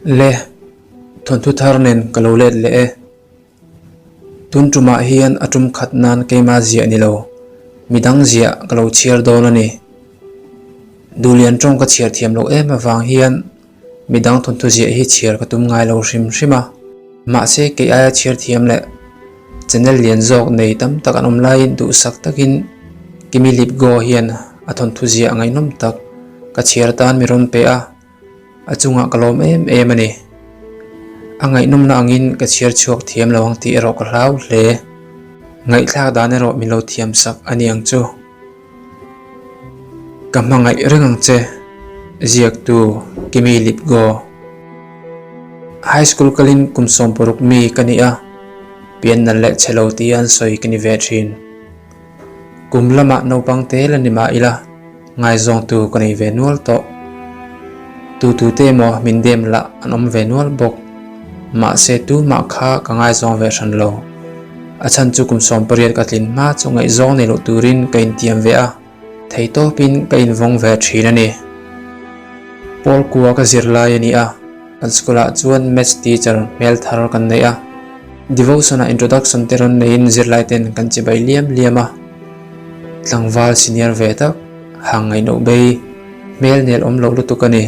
Le, thawnthu thar nen ka lo let leh e. Tun tumah hian a tum khat nan keimah ziah ni lo, midang ziah ka lo chhiar dawn a ni. Duhlian tawng ka chhiar thiam loh em avang hian midang thawnthu ziah hi chhiar ka tum ngai lo hrim hrim a. Mahse kei aia chhiar thiam leh channel lian zawk nei tam tak an awm laiin duhsak takin Kimi Lipgo hian a thawnthu ziah ngaihnawm tak ka chhiar atan mi rawn pe a. A chungah ka lawm em em a ni. A ngaihnawmna angin ka chhiar chhuak thiam lo ang tih erawh ka hlau hle. Ngaihthlak dan erawh min lo thiam sak a ni ang chu. Ka hmangaih reng ang che, ziaktu Kimi Lipgo. High school kalin kum 60 mi ka ni a, pian nalh leh chhe lo tia an sawi ka ni ve thin. Kum lamah naupang te la ni mah ila, ngaizawngtu ka nei ve nual tawh. Tutute emaw min dem lah an awm ve nual bawk. Mahse tumah kha ka ngaizawng ve hran lo. A chhan chu kum 18 ka tlin hma chu ngaihzawng nei loh turin ka intiam ve a, theitawpin ka invawng ve thin a ni. Pawl kua ka zir lai a ni a. Kan school ah chuan maths teacher hmel thar kan nei a, devotion ah introduction te rawn neiin zirlai ten kan chi bai liam liam a, tlangval senior ve tak hang ngaihnoh bei hmel nel awm loh lutuk a ni.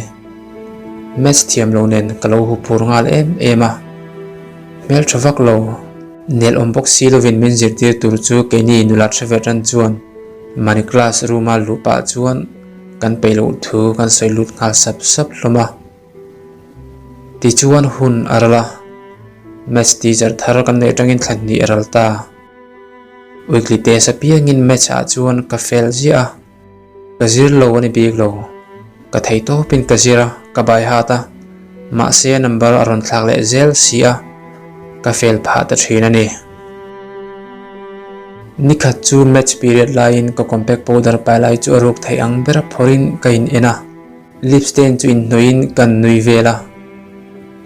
Maths thiam lo nen ka lo huphur nghal em em a, hmel tha vak lo nel awm bawk si lovin min zirtir tur chu keini nula hre ve tan chuan mahni class room a luh pah chuan kan peih loh thu kan sawi lut nghal sap sap hlawm a. Tichuan hun a ral a, match teacher thar kan neih atangin thla hnih a ral ta. Weekly test apiangin match ah chuan ka fail ziah a, ka zir lo a ni bik lo. Ka thei tawpin ka zir a, ka bai hat a, mahse number a rawn thlak leh zel si a, ka fail phah ta thin a ni. Nikhat chu match period laiin ka compact powder pai lai chu a ruk theih ang ber a phawrhin ka in en a. Lipstain chu inhnuaiin kan nui vel a,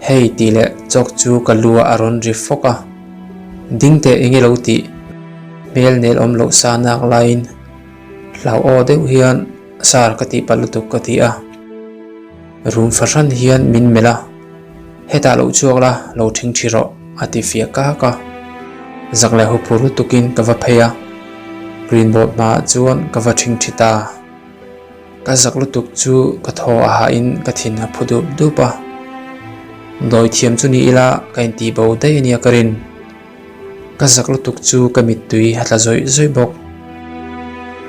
Hei tih leh chawk chu ka lu ah a rawn ri fawk a, Ding teh enge lo tih hmel nel awm loh sa nak laiin hlau aw deuh hian Sir ka tih palh lutuk ka ti a, rum fahran hian min melh a, Hetah loh chhuak la lo thing thi rawh a ti fiah kak a, zak leh huphur lutukin ka va phei a, green board hmaah chuan ka va thing thi ta. Ka zak lutuk chu ka thaw a hahin ka thin a phu dup dup a, dawi thiam chu ni ila ka intih bo daih a nia ka rin. Ka zak lutuk chu ka mittui a tla zawih zawih bawk.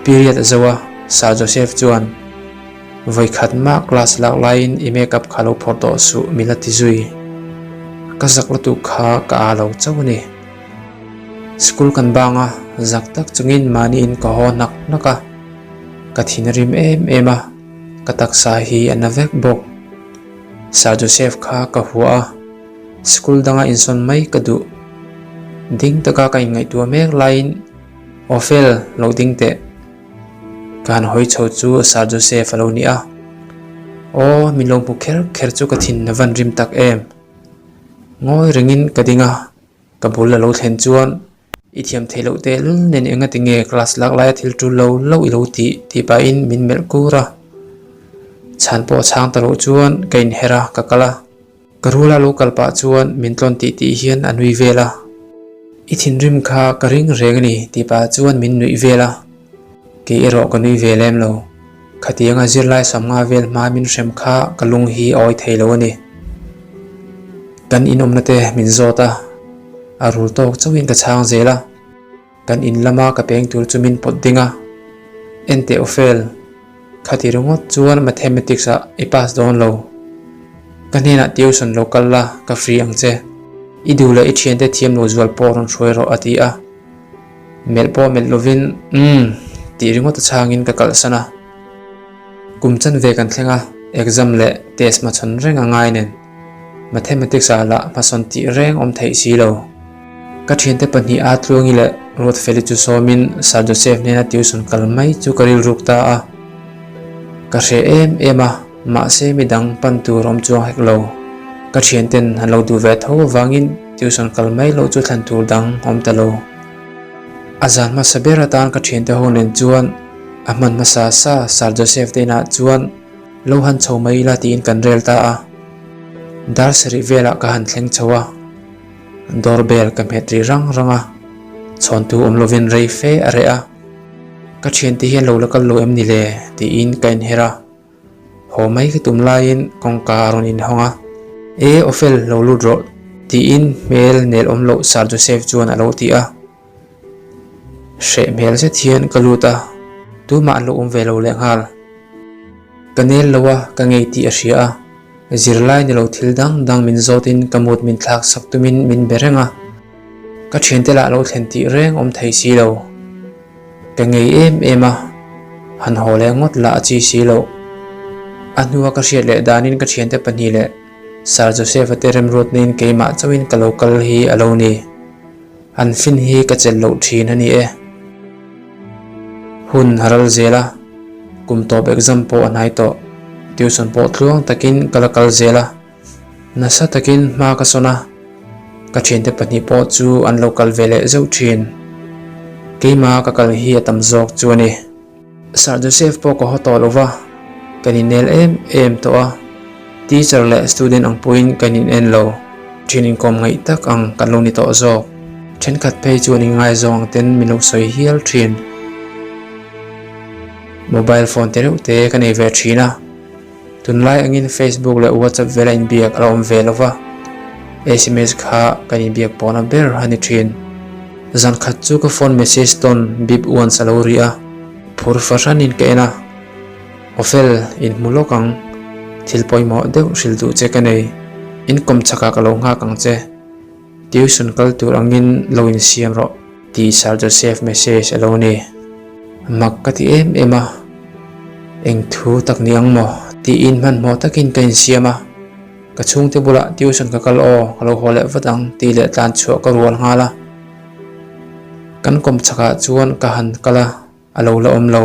Period a zo a, Sir Joseph chuan vawi khat mah class lak laiin i makeup kha lo phawrh tawh suh min la ti zui. Ka zak lutuk kha ka aa lo chauh a ni. School kan bang a, zak tak chungin mahniin ka haw hnak hnak a. Ka thin a rim em em a, ka taksa hi a na vek bawk. Sir Joseph kha ka hua a, school danga insawn mai ka duh. Ding taka ka inngaihtuah mek laiin Ophel lo ding teh. Ka han hawi chho chu Sir Joseph a lo ni a. Aw, min lo hmu kher kher chu ka thin a van rim tak em. Ngawi rengin ka ding a, ka bul a lo thlen chuan I thiam theih loh tehlul nen engati nge class lak laia thil tul lo lo i lo tih tih pahin min melh kur a. Chhan pawh a chhang ta loh chuan ka inher a, ka kal a. Ka rula lo kal pah chuan min tlawn tih tih hian a nui vel a. I thinrim kha ka ring reng a ni tih pah chuan min nuih vel a. Kei erawh ka nui ve lem lo. Khatianga zirlai samnga vel hma min hrem kha ka lung hi a awi thei lo a ni. Kan inawmna te min zawt a, a rul tawk chauhin ka chhang zel a. Kan in lama ka peng tur chu min pawt ding a, Enteh Ophel, khati ringawt chuan Mathematics ah i pass dawn lo. Ka hnenah tuition lo kal la, ka free ang che. I duh leh i thiante thiam lo zual pawh rawn hruai rawh a ti a. Melh pawh melh lovin umm tih ringawt a chhangin ka kalhsan a. Kum chanve kan thleng a, exam leh test hmachhawn reng a ngai nen Mathematics ah lah hmasawn tih reng awm theih si lo. Ka thiante pahnih a Tluangi leh Ruatfeli chu sawmin Sir Joseph hnena tuition kal mai chu ka rilruk ta a. Ka hreh em em a, mahse midang pan tur awm chuang hek lo. Ka thianten an lo duh ve tho avangin tuition kal mai loh chu thlan tur dang awm ta lo. A zan hmasa ber atan ka thiante ho nen chuan a hman hmasa sa Sir Joseph te inah chuan lo han chho mai ila tiin kan rel ta a. Dar sarih velah ka han thleng chho a, door bell ka hmet ri rang rang a, chhawntu awm lovin rei fe a reh a. Ka thiante hian lo la kal lo em ni le? tiin ka inher a. Haw mai ka tum laiin kawngka a rawn inhawng a, E Awfel, lo lut rawh tiin hmel nel awm loh Sir Joseph chuan a lo ti a. Hreh hmel zet hian ka lut a, tumah an lo awm ve lo lehnghal. Ka nel lo a, ka ngei tih a hria a, zirlai ni lo thil dang dang min zawtin ka mut min thlak sak tumin min be reng a, ka thiante lah lo thlen tih reng awm thei si lo. Ka ngei em em a, han haw leh ngawt lah a chi si loh. A hnua ka hriat leh danin ka thiante pahnih leh Sir Joseph-a te remruatnain keimah chauhin ka lo kal hi a lo ni. An fin hi ka chelh loh thin a ni e. Hun a ral zel a, kum tawp exam pawh a hnai tawh. Tuition pawh tluang takin ka la kal zel a. Nasa takin hma ka sawn a, ka thiante pahnih pawh chu an lo kal ve leh zeuh thin. Keima ka kal hi a tam zawk chu a ni. Sir Joseph pawh ka haw tawh lo va, kan innel em em tawh a, teacher leh student ang pawhin kan in en lo, thian inkawm ngaih tak ang kan lo ni tawh zawk. Thenkhat phei chuan inngaizawng ang ten min lo sawi hial thin. Mobile phone te reuh te ka nei ve thin a, tunlai angin Facebook leh WhatsApp vela inbiak a la awm ve lo va, sms kha kan inbiak pawhna ber a ni thin. Zan khat chu ka phone message tawn beep once a lo ri a, phur fahranin ka en a, Awfel, inhmu lawk ang, thil pawimawh deuh hrilh duh che ka nei, inkawm chakah ka lo nghak ang che, tuition kal tur angin lo insiam rawh tih Sir Joseph message a lo ni. Mak ka ti em em a, eng thu tak ni ang maw tiin hmanhmawh takin ka insiam a. Ka chhungte bulah tuition ka kal aw, ka lo haw leh vat ang tih leh tlan chhuah ka rual nghal a. Kan kawm chhakah chuan ka han kal a, a lo la awm lo.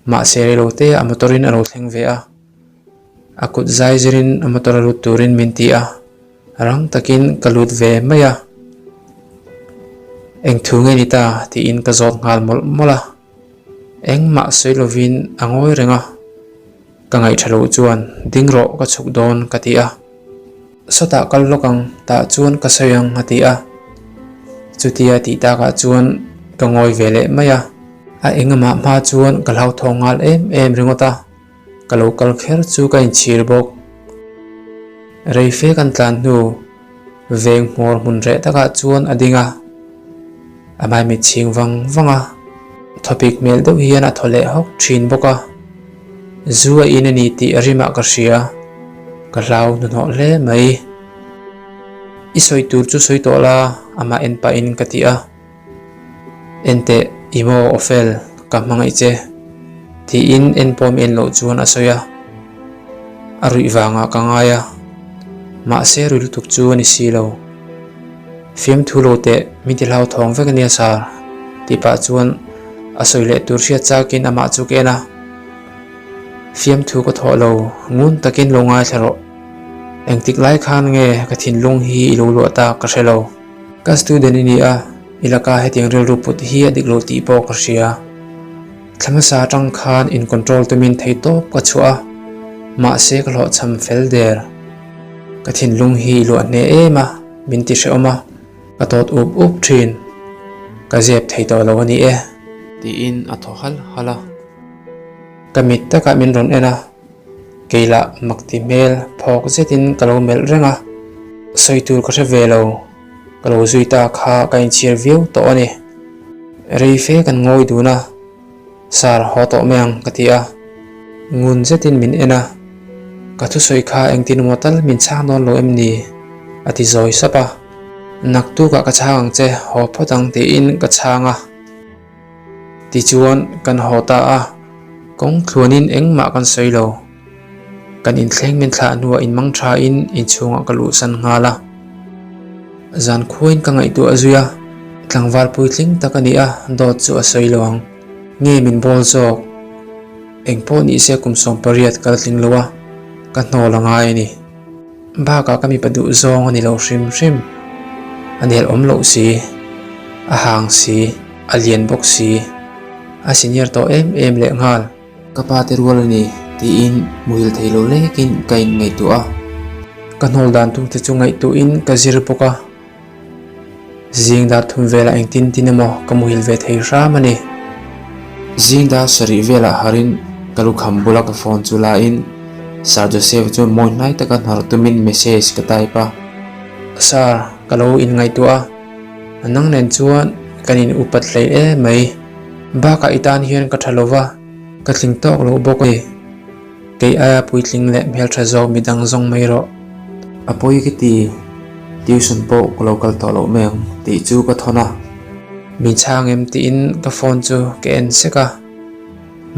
Mahse reilo te a motor in a lo thleng ve a, a kut zai zirin a motor a lut turin min ti a, rang takin ka lut ve mai a. Eng thu nge ni ta tiin ka zawt nghal mawlh mawlh a. Engmah sawi lovin a ngawi reng a, ka ngaihṭha loh chuan ding rawh ka chhuk dawn ka ti a, sawtah kal lawk ang tah chuan ka sawi ang a ti a, chutia tih takah chuan ka ngawi ve leh mai a, a engamah hma chuan ka hlauthawng nghal em em ringawt a, ka lo kal kher chu ka inchhir bawk. Reife kan tlan hnu. Veng hmawr hmun reh takah chuan a ding a, a maimit chhing vang vang a, thawpik hmel deuh hian a thaw leh hawk thin bawk a, zu a in a ni tih a rimah ka hria, ka hlau hnuhnawh hle mai. I sawi tur chu sawi tawh la, amah en pahin ka ti a. Enteh, i maw Ophel, ka hmangaih che, tiin en pawm en loh chuan a sawi a. A ruih vangah ka ngai a, mahse rui lutuk chu a ni si lo. Fiamthu lo teh, min ti hlauthawng vek a nia sar, tih pah chuan a sawi leh tur hriat chakin amah chu ka en a. Fiamthu ka thawh lo, ngun takin lo ngaithla rawh. Engtik lai khan nge ka thinlung hi i lo luah ta ka hre lo. Ka student i ni a, i laka hetiang rilru put hi a dik lo tih pawh ka hria. Thla hmasa atang khan in control tumin thei tawp ka chhuah a, mahse ka hlawhchham fel der. Ka thinlung hi i luah hneh em a, min ti hrehawm a, ka tawt up up thin. Ka zep thei tawh lo a ni e. Tiin a thaw halh halh a. Ka mit takah min rawn en a. Kei lah mak ti hmel phawk zetin ka lo melh reng a, sawi tur ka hre ve lo, ka lo zui ta kha ka inchhir viau tawh a ni. Rei fe kan ngawi dun a, Sir haw tawh mai ang ka ti a, ngun zetin min en a, ka thusawi kha engtin emaw tal min chhang dawn lo em ni? a ti zawi sap a, Naktukah ka chhang ang che, haw phawt ang tiin ka chhang a. Tichuan kan haw ta a, kawng thluanin engmah kan sawi lo. Kan inthleng min thlah hnuah inmang thain inchhungah ka luhsan nghal a. Zan khuain ka ngaihtuah zui a, tlangval puitling tak a ni a, dawt chu a sawi lo ang. Nge min bawl zawk? Engpawh nise kum 18 kal tling lo a, ka hnawl a ngai a ni. Bakah ka mipa duh zawng a ni lo hrim hrim. A nel awm loh si, a hang si, a lian bawk si, a senior tawh em em leh nghal. Ka pa te rual a ni tiin muhil thei lo lekin ka inngaihtuah a. Ka hnawl dan tur te chu ngaihtuahin ka zir bawk a. Zing dar thum velah engtin tin emaw ka muhil ve thei hram a ni. Zing dar sarih velah harin ka lukham bula ka phone chu lain Sir Joseph chuan mawi hnai taka hnawr tumin message ka type a. Sir, ka lo inngaihtuah a, nang nen chuan kan in upat hleih em mai. Bakah i tan hian ka tha lova, ka tling tawk loh bawk a ni. Kei aia puitling leh hmeltha zawk midang zawng mai rawh. A pawi ka ti, tuition pawh ka lo kal tawh loh mai ang tih chu ka thawn a. Min chhang em tiin ka phone chu ka en sek a,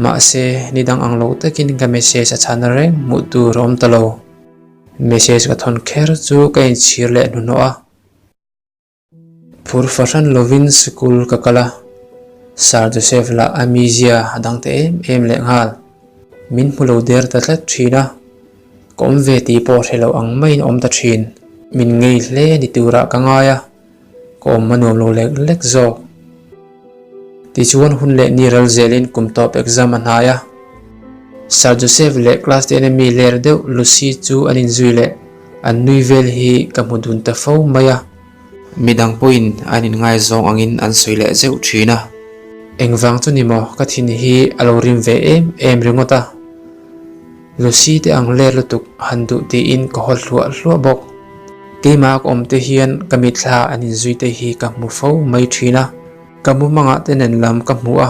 mahse ni dang ang lo takin ka message a chhan reng hmuh tur a awm ta lo. Message ka thawn kher chu ka inchhir leh hnuhnawh a. Phur fahran lovin sikul ka kal a, Sir Joseph lah a mizia a dang ta em em leh nghal. Min hmu lo der ta tlat thin a, ka awm ve tih pawh hre lo ang maiin a awm ta thin. Min ngei hle ni turah ka ngai a, ka awm a nuam lo lek lek zawk. Tichuan hun leh ni ral zelin kum tawp exam a hnai a, Sir Joseph leh class ten a mi ler deuh Lucy chu an inzui leh an nui vel hi ka hmu dun ta fo mai a. Midang pawhin an inngaizawng angin an sawi leh zeuh thin a. Engvang chu ni maw ka thin hi a lo rim ve em em ringawt a. Lucy te ang ler lutuk han duh tiin ka haw hluah hluah bawk. Keimah ka awm te hian ka mitthla an inzui te hi ka hmu fo mai thin a. Ka mumangah te nen lam ka hmu a.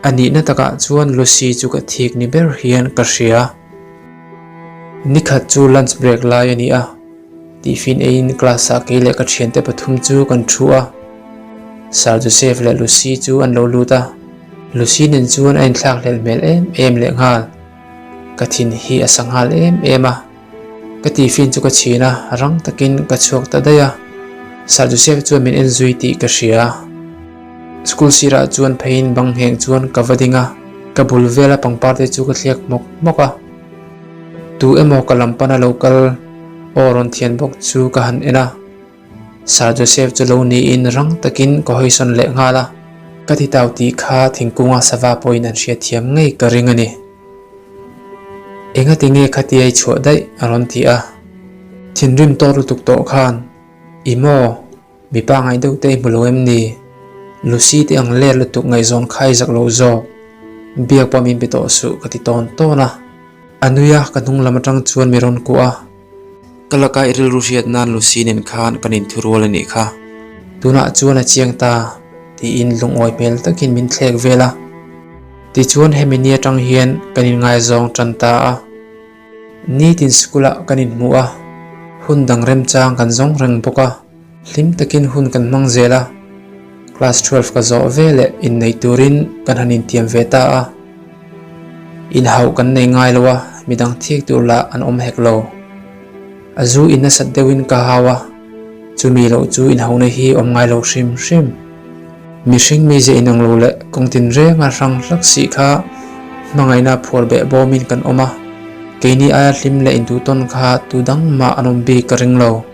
A nihna takah chuan Lucy chu ka thik ni ber hian ka hria. Nikhat chu lunch break lai a ni a. Tiffin eiin class ah kei leh ka thiante pathum chu kan thu a, Sir Joseph leh Lucy chu an lo lut a, Lucy nen chuan a inthlak hlel hmel em em leh nghal. Ka thin hi a sa nghal em em a, ka tiffin chu ka chhin a, rang takin ka chhuak ta daih a, Sir Joseph chuan min en zui tih ka hria. School sirah chuan pheiin bang ngheng chuan ka va ding a, ka bul vela pangpar te chu ka thliak hmawk hmawk a. Tu emaw ka lam pana lo kal aw rawn thian bawk chu ka han en a, Sir Joseph chu lo niin rang takin ka hawisawn leh nghal a, ka ti tau tih kha thingkunga sava pawhin an hriatthiam ngei ka ring a ni. Engati nge khatia i chhuah daih a rawn ti a, thinrim tawk lutuk tawh khan i maw? Mipa ngaih deuh te i hmu lo em ni? Lucy te ang ler lutuk ngaihzawn kha i zak lo zawk. Biak pawh min pe tawh suh ka ti tawn tawn a. A nui a, ka hnung lam atang chuan mi rawn kuah a. Ka laka i rilru hriat nan Lucy nen khan kan inthurual a nih kha. Tunah chuan a chiang ta, tiin lungawi hmel takin min thlek vel a. Tichuan hemi ni atang hian kan inngaizawng tan ta a. Nitin school-ah kan inhmu a, hun dang remchang kan zawng reng bawk a, hlim takin hun kan hmang zel a. Class 12 ka zawh ve leh inneih turin kan han intiam ve ta a. Inhauh kan nei ngai lo a, midang thik tur lah an awm hek lo. A zu in nasat deuhin ka hau a, chumi loh chu inhauhna hi awm ngai lo hrim hrim. Mihring mize inang lo leh kawng tinrenga hrang hlak sih kha hmangaihna phuar beh bawmin kan awm a, keini aia hlim leh intuhtawn kha tu dang mah an awm bik ka ring lo.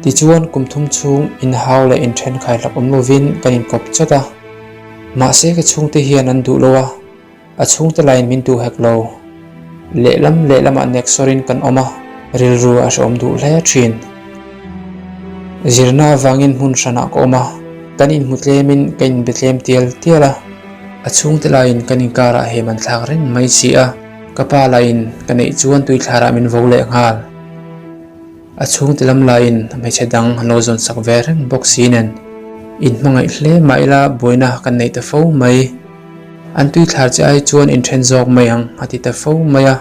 Tichuan kum thum chhung inhau leh inthenkhai hlak awm lovin kan inkawp chawt a, mahse ka chhungte hian an duh lo a. A chhungte laiin min duh hek lo. Lehlam lehlamah nek sawrin kan awm a, rilru a hrehawm duh hle thin. Zirna avangin hmun hranah ka awm a, kan inhmu tlemin ka inbe tlem tial tial a. A chhungte laiin kan inkarah hem an thlak reng mai si a, ka pa laiin ka neih chuan tuithlarah min vo leh nghal. A chhungte lam laiin hmeichhe dang an lo zawn sak ve reng bawk si nen, inhmangaih hle mah ila buaina kan neih ta fo mai. An tuithlar che ai chuan inthen zawk mai ang a ti ta fo mai a.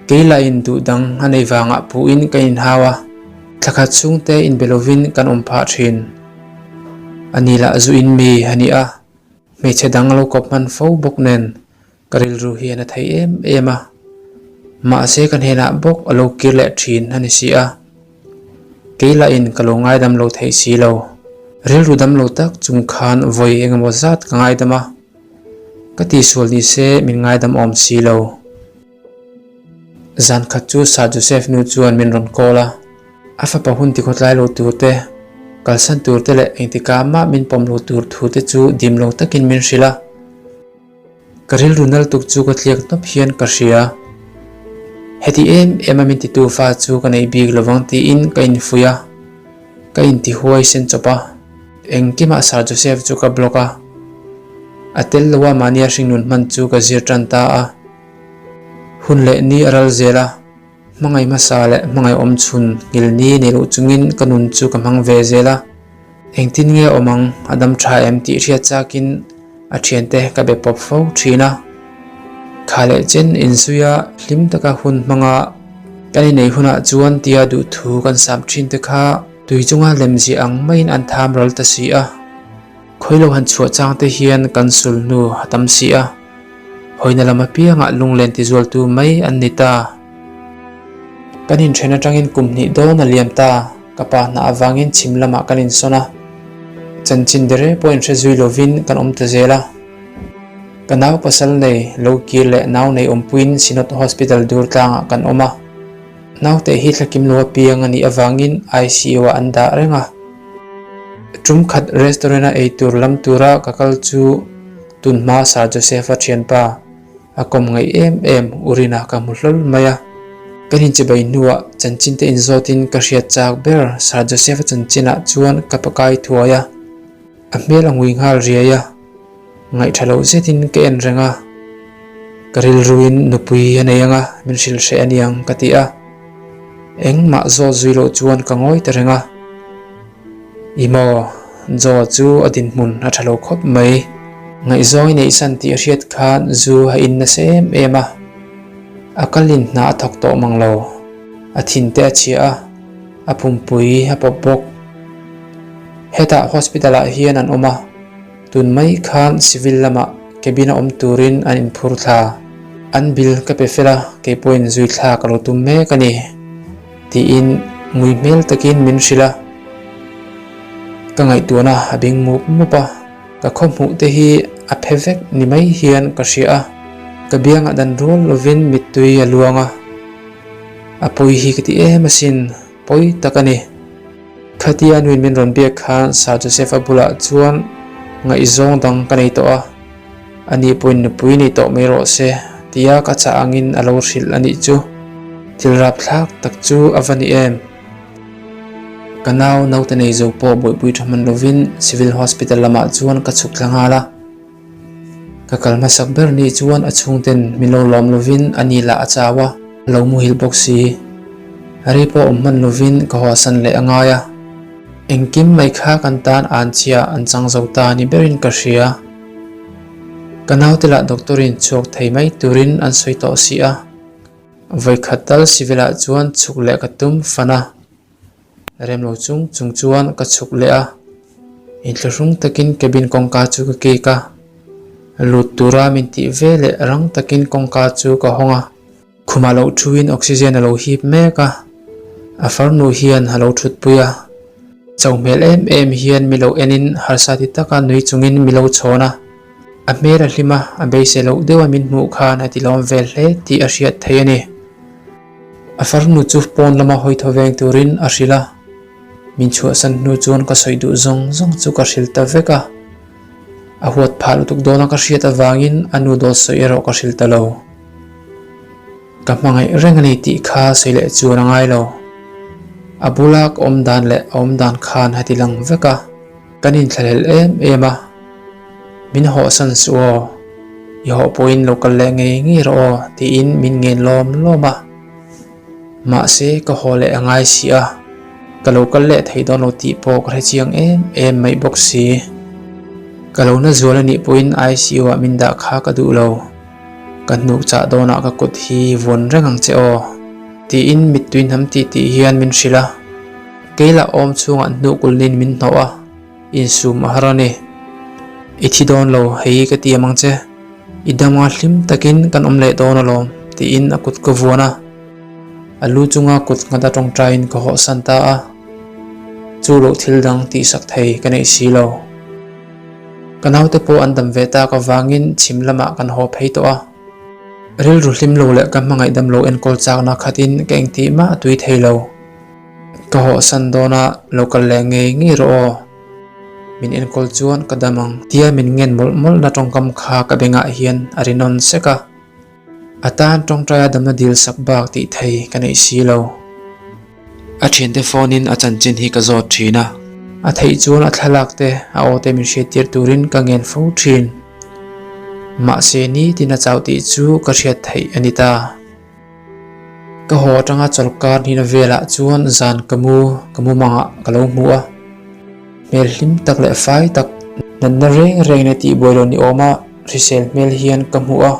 Kei lahin duh dang a nei vangah puhin ka inhau a, thlakhat chhungte inbe lovin kan awm phah thin. A ni lah zu in mi a ni a, hmeichhe dang a lo kawp hman fo bawk nen ka rilru hian a thei em em a. Mahse ka hnenah bawk a lo kir leh thin a ni si a. Kei lahin ka lo ngaidam lo theih si lo. Rilru dam lo tak chung khan vawi engemaw zat ka ngaidam a, ka tihsual ni se min ngaidam awm si lo. Zan khat chu Sir Joseph nu chuan min rawn call a, a fapa hun tikhawtlai lo tur te, kalsan tur te leh engtikah mah min pawm lo tur thu te chu dim lo takin min hrilh a. Ka rilru nal tuk chu ka tliak hnawp hian ka hria. Heti em em a min titu fa chu ka nei bik lovang tiin ka infuih a, ka intihuai sen chawp a. Engkimah Sir Joseph chu ka block a, a tel lo a mahnia hringnun hman chu ka zir tan ta a. Hun leh ni a ral zel a, hmangaih hmasa leh hmangaih awm chhun nghil ni nei loh chungin ka nun chu ka hmang ve zel a. Engtin nge awm ang, a dam tha em tih hriat chakin a thiante ka be pawp fo thin a. Kha leh chen insuia hlim taka hun hmanga kan inei hunah chuan tia duhthu kan sam thin te kha tui chunga lemziah ang maiin an tham ral ta si a. Khawilo han chhuah chang te hian kan sul hnu a tam si a. Hawina lam apiangah lunglen tizualtu mai an ni ta. Kan inthen atangin kum hnih dawn a liam ta. Ka pa hna avangin chhim lamah kan insawn a, chanchin dere pawh inhre zui lovin kan awm ta zel a. Ka nau pasal nei lo kir leh nau nei awmpuiin Synod Hospital dur tlangah kan awm a. Naute hi thlakim lo apiang a nih avangin ICU ah an dah reng a. Tum khat restaurant a eitur lam tura ka kal chu tunhma Sir Joseph-a thianpa, A kawm ngaih em em Urina ka hmu hlawl mai a. Kan inchibai hnuah chanchin te inzawtin ka hriat chak ber Sir Joseph-a chanchinah chuan ka pakai thuai a. A hmel a ngui nghal riai a, ngaihtha loh zetin ka en reng a. Ka rilruin nupui a nei anga min hrilh hreh a niang ka ti a. Engmah zawt zui loh chuan ka ngawi ta reng a. I maw? Joe chu a dinhmun a tha lo khawp mai. Ngaihzawng i neihsan tih a hriat khan zu a in nasa em em a. A kalin hna a thawk tawh mang lo. A thin te a chhia a, a pumpui a pawp bawk. Hetah hospital ah hian an awm a, tun mai khan civil lamah cabin a awm turin an inphur thla. An bill ka pe fel a, keipawhin zui thla ka lo tum mek a ni. Tiin ngui hmel takin min hrilh a, ka ngaihtuahna a bing mup mup a, ka khaw hmuh te hi a phe vek ni mai hian ka hria a, ka biangah dan rual lovin mittui a luang a, a pawi hi ka ti em asin, pawi tak a ni. Khatia nuin min rawn biak khan Sir Joseph-a bulah chuan ngaihzawng dang ka nei tawh a, Ani pawhin nupui nei tawh mai rawh se tia ka chah angin a lo hrilh a nih chu. Thil rapthlak tak chu a va ni em? Ka nau naute nei zo pawh bawihpui tha hman lovin Civil Hospital lamah chuan ka chhuk thla nghal a. Ka kal hmasak ber ni chuan a chhungten min lo lawm lovin a ni lah a chau a, a lo muhil bawk si. Rei pawh awm hman lovin ka haw san leh a ngai a. Engkim mai kha kan tan an chhia an chang zo ta ni berin ka hria. Ka naute lah doctor in chhuak thei mai turin an sawi tawh si a, vawikhat tal civil ah chuan chhuk leh ka tum fan a, rem lo chung chung chuan ka chhuk leh a, inthlahrung takin cabin kawngka chu ka kik a, lut tura min tih ve leh rang takin kawngka chu ka hawng a. Khumah loh thuin oxygen a lo hip mek a, a farnu hian a lo thutpui a. Cho hmel em em hian mi lo enin harsa ti taka nui chungin mi lo chhawn a. A hmel a hlim a, a beisei loh deuha min hmuh khan a tilawm vel hle tih a hriat theih a ni. A farnu chu pawn lama hawi thaw veng turin a hrilh a, min chhuahsan hnu chuan ka sawi duh zawng zawng chu ka hrilh ta vek a. A huat phah lutuk dawna ka hriat avangin a nu dawt sawi erawh ka hrilh ta lo. Ka hmangaih reng a ni tih kha sawi leh chuan a ngai lo. A bula ka awm dan leh a awm dan khan a ti lang vek a, kan inthlahlel em em a. Min hawhsan suh aw, i hawh pawhin lo kal leh ngei ngei rawh aw tiin min ngen lawm lawm a. Mahse ka haw leh a ngai si a, ka lo kal leh thei dawn lo tih pawh ka hre chiang em em mai bawk si. Ka lo na zual a nih pawhin ICU ah min dah kha ka duh lo. Ka hnuk chah dawnah ka kut hi vawn reng ang che aw, tiin mittui hnam tih tih hian min hrilh a. Kei lah awm chhungah hnuk ulnin min hnawh a, insum a har a ni. I thi dawn lo, hei ka tiam ang che. I dama hlim takin kan awm leh dawn alawm, tiin a kut ka vuan a. A lu chunga kut nghat a tawngtaiin ka hawhsan ta a. Chu loh thil dang tihsak thei ka neih si lo. Ka naute pawh an dam ve tak avangin chhim lamah kan haw phei tawh a. Rilru hlim lo leh ka hmangaih dam lo enkawl chakna khatin ka engtih mah a tui thei lo. Ka hawhsan dawn a, lo kal leh ngei ngei rawh aw. Min enkawl chuan ka dam ang tia min ngen mawlh mawlhna tawngkam kha ka bengah hian a ri nawn sek a. A tan tawngtaia damna dil sak bak tih thei ka neih si lo. A thiante phone in a chanchin hi ka zawt thin a. A theih chuan a thlalak te a aw te min hriattir turin ka ngen fo thin. Mahse nitin a chauh tih chu ka hriat theih a ni ta. Ka haw atanga chawlhkar hnihna velah chuan zan ka mu ka mu mangah ka lo hmu a. Hmel hlim tak leh fai tak natna reng reng leh tihbuai lo ni awma hrisel hmel hian ka hmu a.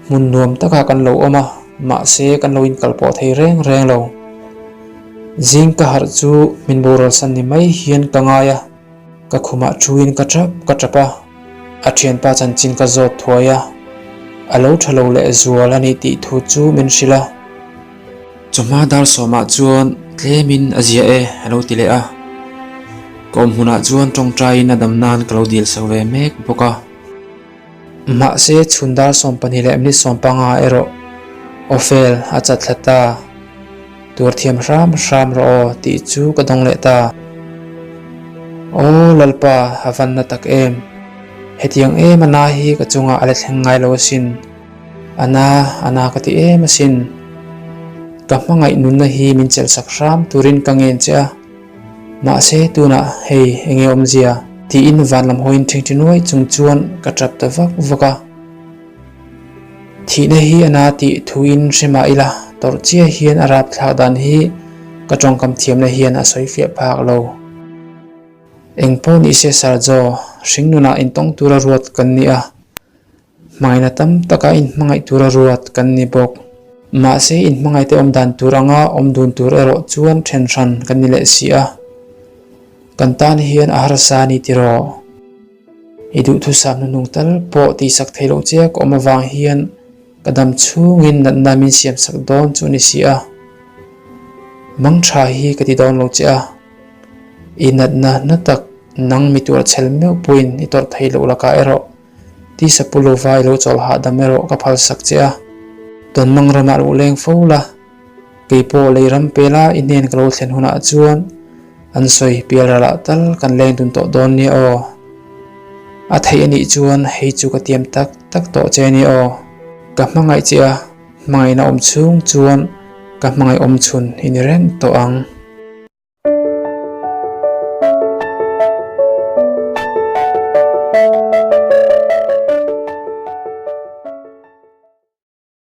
Hmun nuam takah kan lo awm a, mahse kan lo inkal pawh thei reng reng lo. Zing ka harh chu min boral san ni mai hian ka ngai a. Ka khumah thuin ka tap ka tap a, a thianpa chanchin ka zawt thuai a, a lo tha lo leh zual a ni tih thu chu min hrilh a. Chawhma dar sawmah chuan tlemin a zia e a lo ti leh a, ka awm hmunah chuan tawngtaiin a dam nan ka lo dil sak ve mek bawk a. Mahse chhun dar 12 leh minute 15 erawh Ophel a chat thla ta. Tuar thiam hram hram rawh aw tih chu ka dawng leh ta. Aw Lalpa a van na tak em. Hetiang em a na hi ka chungah a la thleng ngai lo asin. A na a na ka ti em asin. Ka hmangaih nunna hi min chelh sak hram turin ka ngen che a. Mahse tunah hei enge awmzia tiin van lam hawiin ṭhingṭhi nuai chung chuan ka ṭap ta vak vak a. Thihna hi a na tih thuin hre mah ila tawrh chiah hian a rapthlak dan hi ka tawngkam thiamna hian a sawi fiah phak lo. Eng pawh ni se Sarjo, hringnunah intawng tura ruat kan ni a, hmangaihna tam taka inhmangaih tura ruat kan ni bawk. Mahse inhmangaihte awm dan tur anga awm dun tur erawh chuan then hran kan ni leh si a. Kan tan hian a harsa a ni tiraw? I duhthusam hnuhnung tal pawh tihsak thei loh che ka awm avang hian ka dam chhungin natna min siamsak dawn chu a ni si a. Mang tha hi ka ti dawn lo che a, i natna na tak nang mi tuar chhel meuh pawhin i tawrh thei loh lakah erawh tisa pu lova i lo chawl hahdam erawh ka phalsak che a. Tawnmang ramah luh leng fo la. Kei pawh lei ram pela i hnen ka lo thlen hunah chuan an sawi pial ralah tal kan leng dun tawh dawn nia aw. A theih a nih chuan hei chu ka tiam tak tak tawh che nia aw. Ka hmangaih che a, hmangaihna awm chhung chuan ka hmangaih awm chhun i ni reng tawh ang.